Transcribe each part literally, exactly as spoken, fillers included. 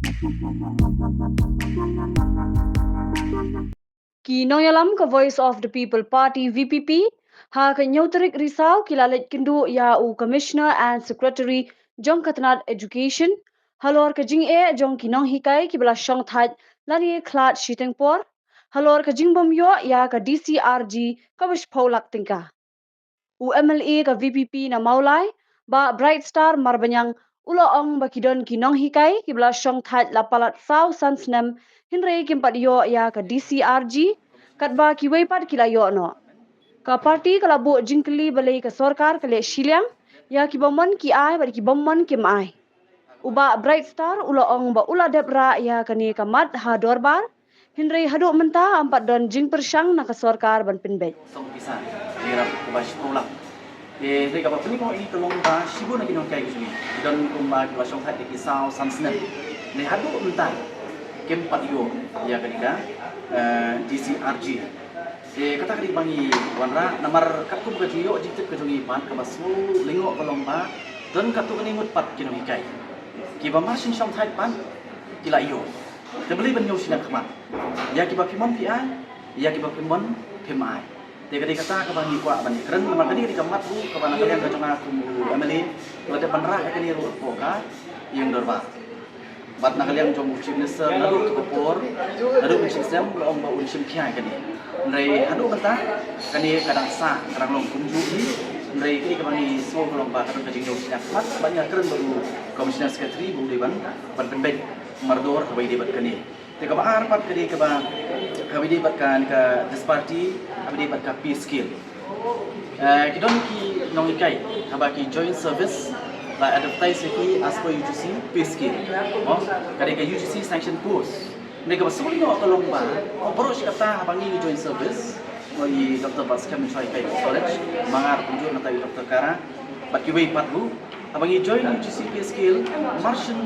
Ki nongïalam ka Voice of the People Party, V P P, ha ka hynñiew tarik Risaw ki la leit kynduh ïa u Commissioner and Secretary jong ka tnat Education halor ka jingeh jong ki nonghikai kiba la shongthait lane khlad shiteng por halor ka jingbym ïoh ïa ka D C R G kaba shiphew lak tyngka. U M L A ka V P P na Mawlai, Bah Bright Star Marbaniang, u la ong ba ki don ki nonghikai kiba la shongthait la palat saw san snem, hynrei kim pat ïoh ïa ka D C R G, katba kiwei pat ki la ïoh noh. Ka party ka la buh jingkylli balei ka sorkar ka leh shiliang ïa ki bymman ki ai bad ki bymman kim ai. U Bah Bright Star u la ong ba u la dep rah ïa kane ka mat ha dorbar, hynrei haduh mynta ym pat don jingpyrshang na ka sorkar ban pynbeit. Song pisa, ni rap kaba shiphew lak. Te hynrei kaba pynlong ïa ka long ba shibun na ki nonghikai ka jong ngi ki don kumba ki la shongthait da ki saw san snem. Hynrei haduh mynta kim pat ïoh ïa kane ka, eh, D C R G. Te kata ka dei ba ngi wanrah namar katkum ka jingïoh jingtip ka jong ngi pat kaba sngewlyngngoh ka long ba don katto katne ngut pat ki nonghikai kiba mar shin shongthait pat ki la ïoh. Te balei ban ïoh shiliang khmat ïa kiba phi mon phi ai, ïa kiba phi mon phim ai. Te ka dei kata kaba ngi kwah ban kren namar ka dei ka dei ka mat ruh kaba na ka liang ka jong nga kum u M L A la dep ban rah ïa kane ruh hapoh ka ïing dorbar. Bad na ka liang jong u Chief Minister naduh tu ka por, naduh u Chief Minister la ong ba un shim khia ïa kane. Hynrei haduh mynta kane ka dang sah, ka dang long kumjuh hi. Hynrei kane kaba ngi sngew ka long ba ka don ka jingïoh shiliang khmat, bad ngi kren bad u Commissioner Secretary ba u dei ban, ban pynbeit mardor kaba ïadei bad kane. Te kaba ar pat ka dei kaba, kaba ïadei bad ka, ka disparity, kaba ïadei bad ka pay scale. Eh, ki don ki nonghikai haba ki join service la advertise ïa ki as per U G C pay scale. Mo, ka dei ka U G C sanction post. Hynrei kaba sngewlyngngoh ka long ba, mo, baroh shi katta haba ngi join service, mo, i Doctor Batskhem Mynshuwa Hikai College, ma nga ruh kumjuh nangta i Doctor Kara, bad kiwei pat ruh, haba ngi join U G C pay scale, mar shen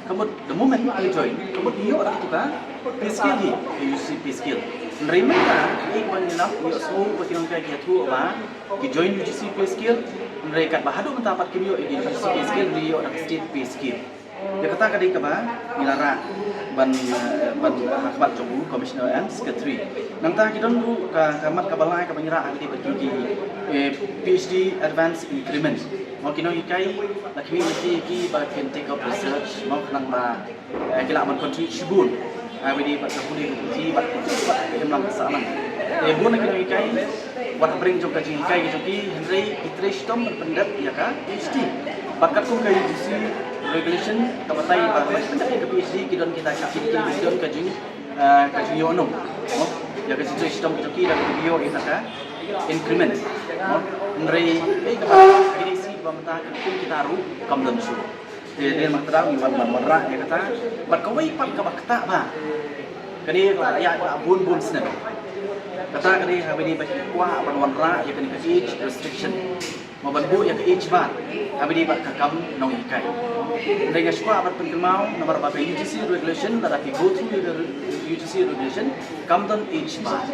ka mut the moment ngi join, ka mut ngi ïoh da katu ka pay scale hi, U G C pay scale. Hynrei mynta, ïa kaba ngi lap, ngi ïohsngew ba ki nonghikai ki ïathuh ba ki join U G C pay scale, hynrei katba haduh mynta pat kim ïoh ïa ka U G C pay scale, ngi ïoh da ka state pay scale. Ïa kata ka dei kaba ngi la rah ban, eh, ban ha khmat jong u Commissioner and Secretary. Nangta ki don ruh ka, ka mat kaba lai kaba ngi rah ha ka dei bad ki, ki, eh, P H D advance increment. Mo ki nonghikai la khmih lynti ïa ki ba kin take up research, mo khnang ba, eh, ki lah ban contribute shibun ha kaba ïadei bad ka pule ka puthi bad ka imlang ka sahlang. Te bun na ki nonghikai wat hapdeng jong ka jinghikai ka jong ki, hynrei ki trei shitom ban pyndep ïa ka P H D. Bad katkum ka U G C regulation ka batai ba haba ki pyndep ïa ka P H D ki don kita ki, ki, ki don ka jing, eh, ka jingïohnong, mo, ïa ka jingtrei shitom ka jong ki da kaba ïoh ïa ka increment, mo. Hynrei ei kaba ka dei shi ba mynta katkum kita ruh kam don shuh. Te dei ma kata ngi wan, wan, wanrah ïa kata. Bad kawei pat kaba ktah ba kane ka la ïaid bun bun snem. Kata ka dei ha kaba ïadei bad ki kwah ban wanrah ïa kane ka age restriction. Mo ban buh ïa ka age bar ha kaba ïadei bad ka kam nonghikai. Hynrei nga shu kwah ban pynkynmaw namar ba ka U G C regulation, lada phi go through ïa ka U G C regulation, kam don age bar.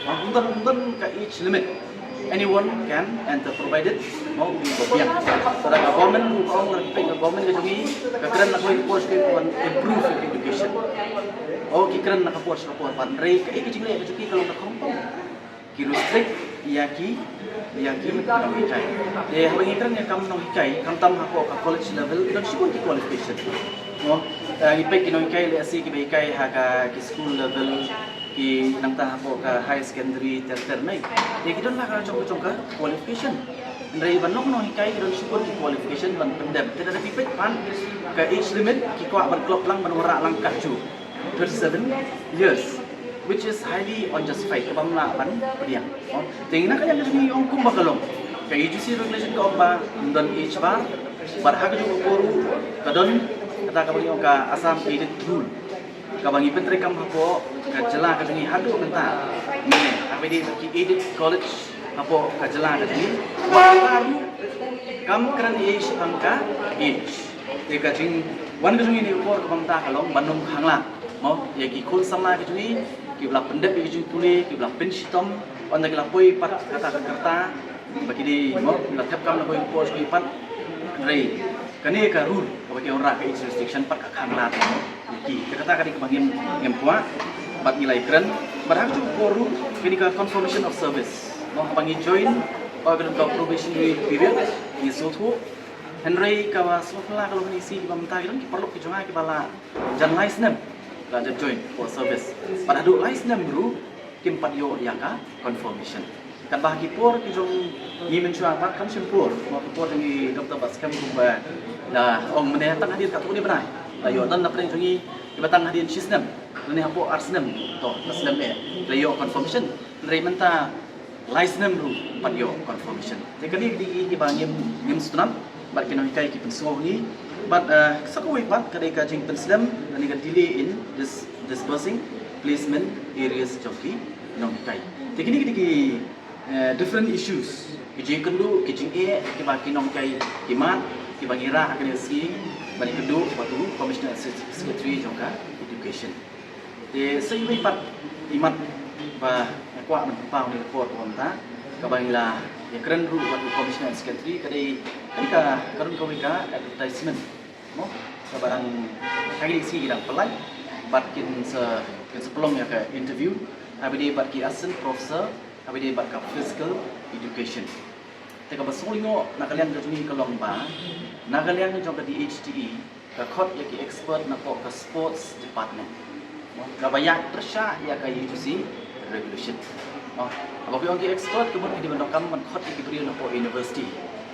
Mo ym don, ym don ka age limit. Anyone can enter provided mo u dei ba biang. Lada ka government ruh ka ong, lada phi peit ka government ka jong ngi ka kren na kawei ka por sha kawei ban improve education. O ki kren na ka por sha ka por, ban rei kaei ka jingleh ka jong ki ka long da kham pom. Ki restrict ïa ki, ïa ki nonghikai. Te haba ngi kren ïa kam nonghikai, khamtam hapoh ka college level ki don shibun ki qualification. Mo, eh, ngi peit ki nonghikai lehse kiba hikai ha ka ki school level, ki nangta hapoh ka higher secondary ter ter ne. Te ki don la ka jong ka jong ka qualification. Hynrei ban long nonghikai ki don shibun ki qualification ban pyndep. Te lada phi peit pat ka age limit ki kwah ban klop lang ban wanrah lang katjuh thirty-seven years, which is highly unjustified, kaba ym lah ban pdiang. Te ngi na ka liang ka jong ngi ong kumba ka long. Ka U G C regulation ka ong ba ym don age bar, bad ha ka jong ka por ruh ka don kata kaba ngi ong ka Assam Aided Rule. Kaba ngi pyntreikam hapoh ka jylla ka jong ngi haduh mynta. Mynne ha kaba ïadei bad ki aided college hapoh ka jylla ka jong ngi, ba kata ruh kam kren ei shaphang ka age. Te ka jingwan ka jong ngi ne ka por kaba mynta ka long ban ym khanglad mo ïa ki khun samla ka jong ngi kiba la pyndep ïa ka jingpule, kiba la pynshitom, ynda ki la poi pat kata ka rta ba ki dei mo ki la thep kam na kawei ka por sha kawei pat. Hynrei kane ka rule kaba ki wanrah ka age restriction pat ka khanglad mo. Ki, kata ka dei kaba ngim, ngim kwah bad ngi la ïakren. Bad ha kajuh ka por ruh kane ka confirmation of service, mo, haba ngi join, ba ka don ka probationary period, ngi sngewthuh. Hynrei kaba sngewphylla ka long, ngi sngew kiba mynta ki don ki paralok ki jong nga kiba la jan lai snem la jan join for service. Bad haduh lai snem ruh kim pat ïoh ïa ka confirmation. Katba ha ki por ki jong ngi mynshuwa pat kam shym pur, mo, ki por jong ngi doctor Batskhem ruh ba la ong mynne tang hadien katto katne bnai la ïoh don na pdeng jong ngi kiba tang hadien shi snem, lane hapoh ar snem, to, la slem eh la ïoh confirmation. Hynrei mynta lai snem ruh pat ïoh confirmation. Te kane ka dei kiba ngim, ngim sngewtynnat bad ki nonghikai ki pynsngew ngi. Bad, eh, sa kawei pat ka dei ka jingpynslem lane ka delay in dis-, disbursing placement arrears jong ki nonghikai. Te kine ki dei ki, eh, different issues, ki jingkynduh, ki jingeh kiba ki nonghikai ki mad, kiba ngi rah ha kane ka sngi ban ïakynduh bad u Commissioner and Secretary jong ka Education. Te sa iwei pat i mat ba nga kwah ban pynpaw ha kane ka por kaba mynta, kaba ngi la ïakren ruh bad u Commissioner and Secretary, ka dei, ka dei ka, ka don kawei ka advertisement, mo, kaba dang, ha kine ki sngi ki dang pynlait bad kin sa, kin sa pynlong ïa ka interview, ha kaba ïadei bad ki assistant professor, ha kaba ïadei bad ka physical education. Te kaba sngewlyngngoh na ka liang ka jong ngi ka long ba na ka liang jong ka D H T E ka khot ïa ki expert napoh ka sports department, mo, kaba ïaid pyrshah ïa ka U G C regulation. Mo, haba ki ong ki expert, ka mut ki dei ban donkam ban khot ïa ki briew napoh university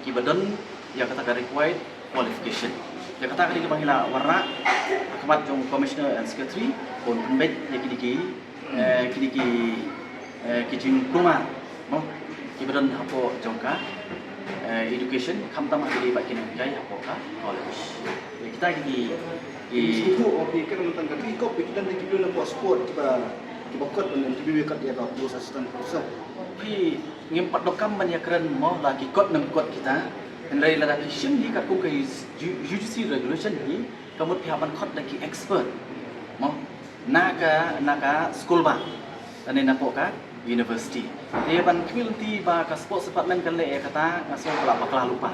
kiba don ïa kata ka required qualification. Ïa kata ka dei kaba ngi la wanrah ha khmat jong Commissioner and Secretary ban pynbeit ïa kine ki, eh, kine ki, eh, ki jingkulmar, mo, kiba don hapoh jong ka, eh, education, khamtam ha kaba ïadei bad ki nonghikai hapoh ka college. Ïa kita ki, ki, ki sngewthuh, oh, ki kren tang ka, ki kop, ki don ki briew napoh sport kiba, kiba kot ban interview kat ïa ka post assistant professor. Phi, ngim pat donkam ban ïakren, mo, la ki kot ne em kot kita. Hynrei lada phi shim hi katkum ka U G C regulation hi, ka mut phi hap ban khot da ki expert, mo, na ka, na ka skul bah lane napoh ka university. Te ban khmih lynti ba ka sports department kan leh ïa kata, nga sngew ka la bakla lypa,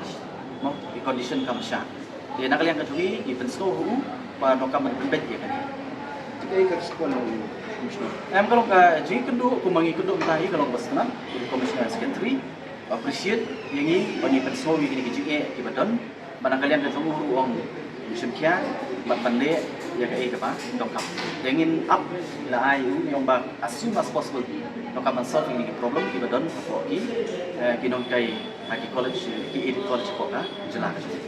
mo, ki condition kam shah. Te na ka liang ka jong ngi ngi pynsngew ruh ba donkam ban pynbeit ïa kane. Te kaei ka respond u Commissioner? Em, ka long ka jingkynduh kumba ngi kynduh mynta hi, ka long ba sngewtynnat, u Commissioner Secretary appreciate ïa ngi ba ngi pynsngew ïa kine ki jingeh kiba don. Bad na ka liang ka jong u ruh u ong un shim khia bad ban leh ïa kaei kaba donkam. Te ngin ap, la ai u ong ba as soon as possible donkam ban solve ïa kine ki problem kiba don hapoh ki, eh, ki nonghikai ha ki college, ki aided college hapoh ka jylla ka jong ngi.